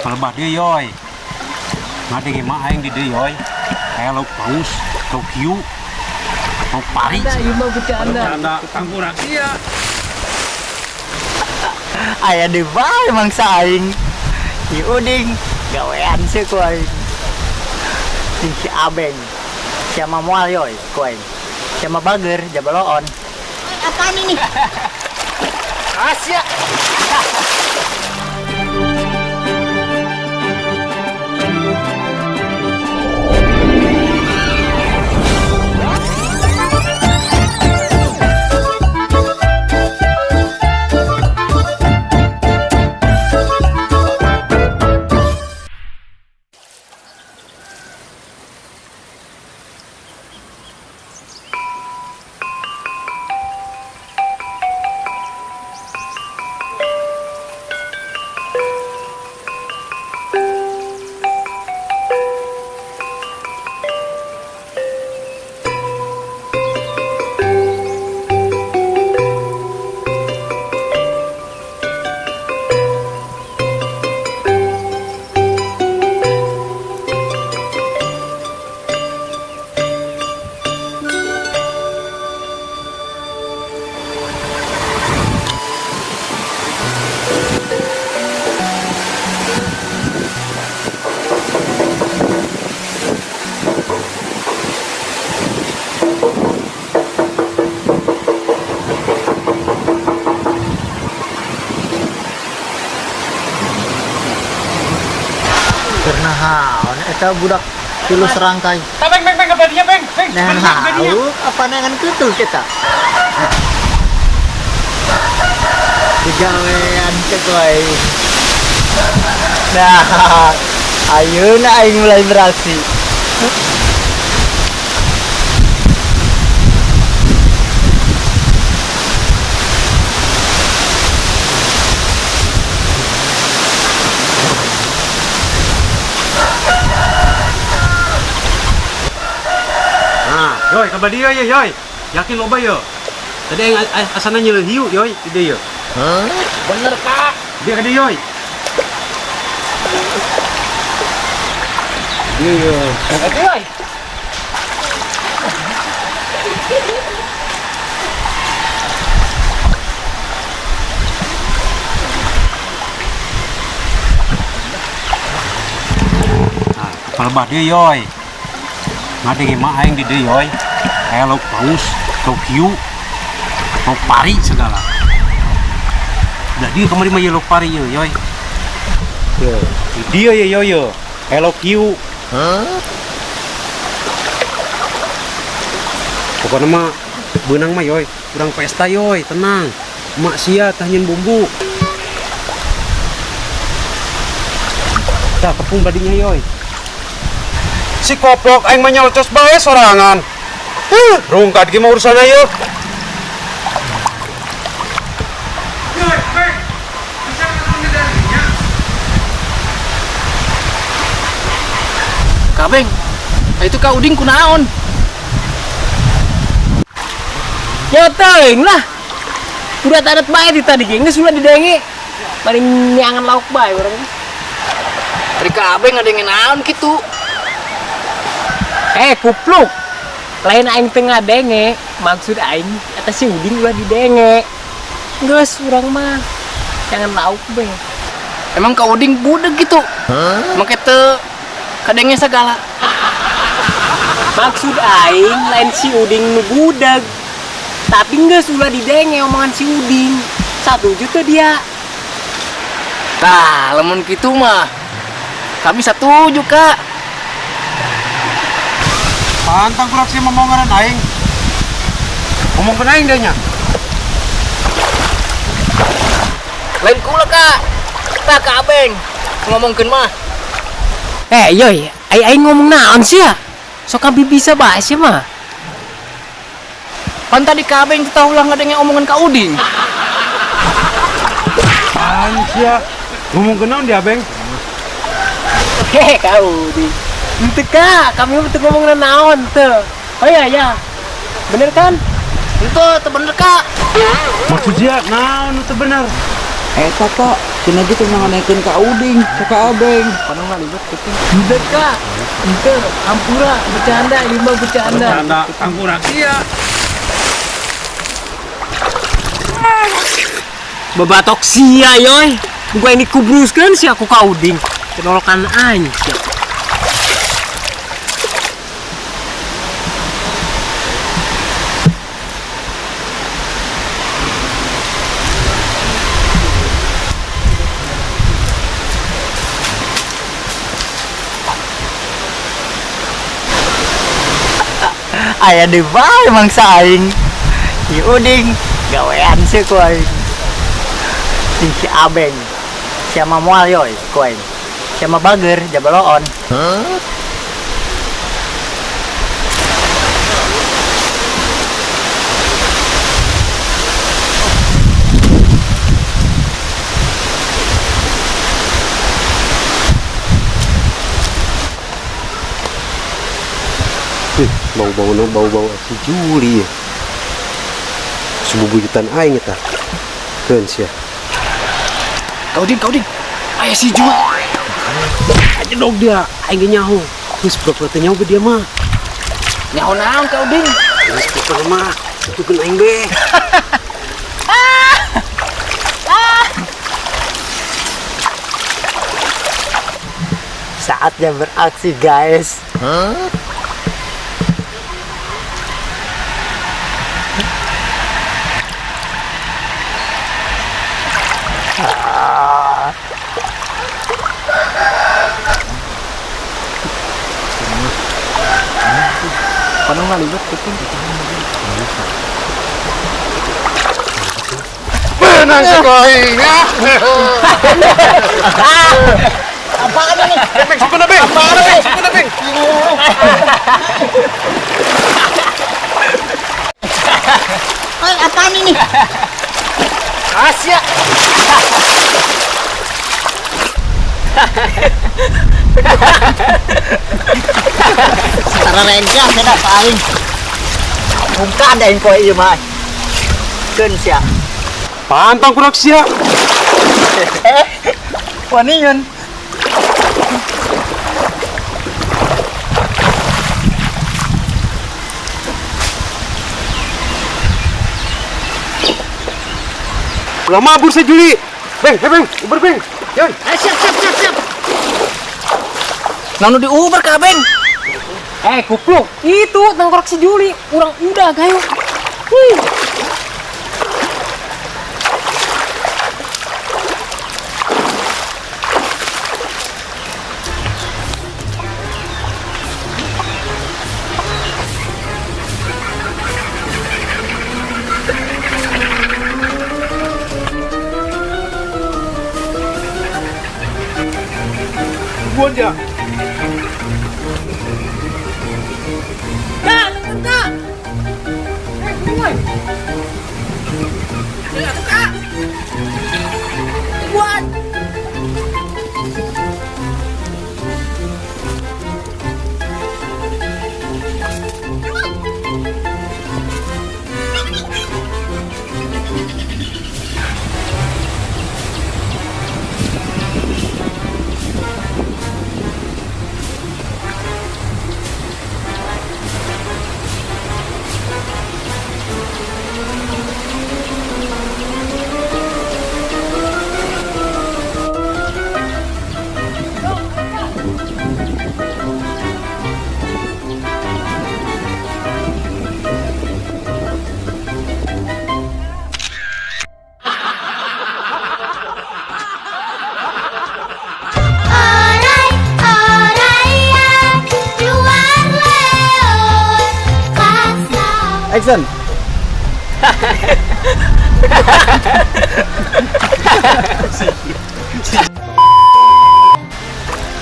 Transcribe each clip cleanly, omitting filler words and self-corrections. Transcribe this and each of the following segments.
Palebah dieu, Yoy. Ngadenge mah aing di dieu, Yoy. Aya lauk paus, lauk hiu, lauk pari. Ieu mah bercanda. Bercanda tangkurak sia. Aya di bae mangsa aing. Si Uding gawean sih ku aing. Si Abeng. Siapa moal yoy ku aing. Siapa bager jabaloon. Apaan ini? Asia. Naon eta budak tilu serangkai. Beng beng beng kabadinya beng. Beng. Nah, hauk apa nangan kutu kita. Digawean ke aing. Nah, ayeuna aing mulai beraksi. Nah, Yoy, kabar dia ya, Yoy. Yakin loba yo. Tadi aing asana nyeuleuh hiu, Yoy, di dieu yo. Bener, Kak. Dia ka dieu, Yoy. Dieu yo. Yoy. Nah, palebah dieu, Yoy. Ngadenge mah aing di dieu, Yoy. Aya lauk paus, lauk hiu, lauk pari segala. Udah dieu kamari mah ye lauk pari ye, Yoy. Yo, di dieu ye, Yoy, yo. Aya lauk hiu. Pokoknya mah beunang mah, Yoy. Urang pesta, Yoy, tenang. Mak sia tah nyeun bumbu. Tah kepung badinya, Yoy. Si koplok aing mah nyalocos bae sorangan. Huh, rungkad ge mah urusanna yeuh. Yoy, Beng. Bisa ngomong darinya. Kabeng. Itu Kak Uding kunaon? Ya teuing lah. Udah tadat bae di tadi ge geus ulah didenge. Paling nyangan lauk bae urang. Ari Kak Abeng ngadenge naon kitu? Kupluk. Lain aing teu ngadenge, maksud aing eta si Uding ulah didenge. Geus urang mah jangan lauk bae. Emang Kak Uding budeg gitu? Make teu kadenge segala. Maksud aing lain si Uding nu budeg. Tapi geus ulah didenge omongan si Uding. Satuju teu dia. Tah, lamun kitu mah kami satuju, Kak. Pantang kurang sih ngomong ngaran aing. Ngomongkeun aing deh nya. Lain kula, Kak. Tah Kak Abeng ngomongkeun mah. Yoy, aing ngomong naon sih ya? Sok abi bisa bae sih mah. Pan tadi Kak Abeng teu ulah ngadenge omongan Kak Uding. Pan sia. Ngomongkeun naon dia, Beng? Hehe, Kak Uding. Ente Kak, kami mah teu ngomong naon teu. Oh iya ya. Bener kan? Ente teu bener, Kak. Maksud dia naon teu bener? Eta Pak, cenah gitu nanganekeun ka Uding, ka Abeng. Henteu Kak. Henteu, hampura, bercanda, ieu mah bercanda. Bercanda, tangkurak iya. Babatok sia yoy. Gua ini kubruskeun sia ku Ka Uding. Kenolokan aing sia. Aya deui bae mangsa aing. Si Uding gawean sih ku aing. Si Abeng. Sia mah moal yoy ku aing. Sia mah bager jabaloon. Ih, bau-bau nu bau-bau si Juli ya. Sububuyutan aing eta. Keun sia. Ka Uding, Ka Uding. Aya si Juli. Aja dong dia, aing ge nyaho. Geus pura-pura teu nyaho dia mah. Nyaho naon Ka Uding? Geus pura-pura mah, tukeun aing be. Saatnya beraksi, guys. Benang sekoing. Apaan ini? Beng, sempurna, Beng. Apaan, Beng? Sempurna, Beng. Oi, apaan ini? Asia. Setara rengkah saya paling. Muka ada yang kau iya mah. Keun sia. Pantang kurang sia. Waniun. Ulah mabur si Juli. Beng, hey, Beng, Uber Beng. Yoy. Siap, siap, siap, siap. Naon nu di Uber ka Beng? Kupluk, itu tengkorak si Juli. Urang udah gayo. Wih. Buat ya. Kak, nonton Kak. Buruan. Kak. Buruan. Action.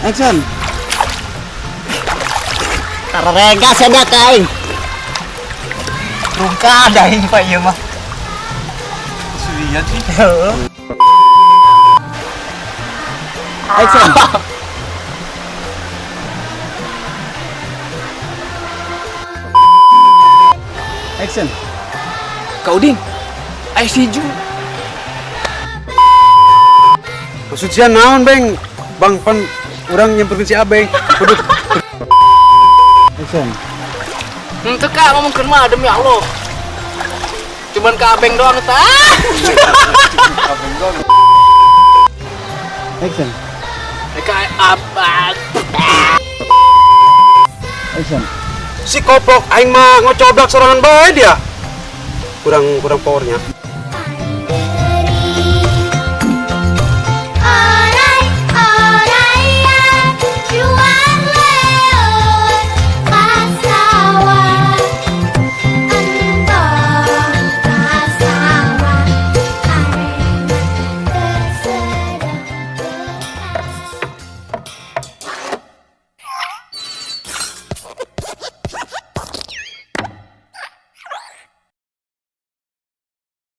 Action. Tararega sada ka aing. Rungkad aing Pak ieu mah. Surian sih. Action. Action. Ka Uding. Aya si Juli. Maksud sia naon, Beng? Bang, pan urang nyamperkeun si Abeng. Kudu. Action. Henteu Kak, ngomongkeun mah demi Allah. Cuman ke Abeng doang eta. Ah! Action. Ka apa? Action. Si koplok aing mah ngocoblak sorangan bae dia. Kurang kurang powernya.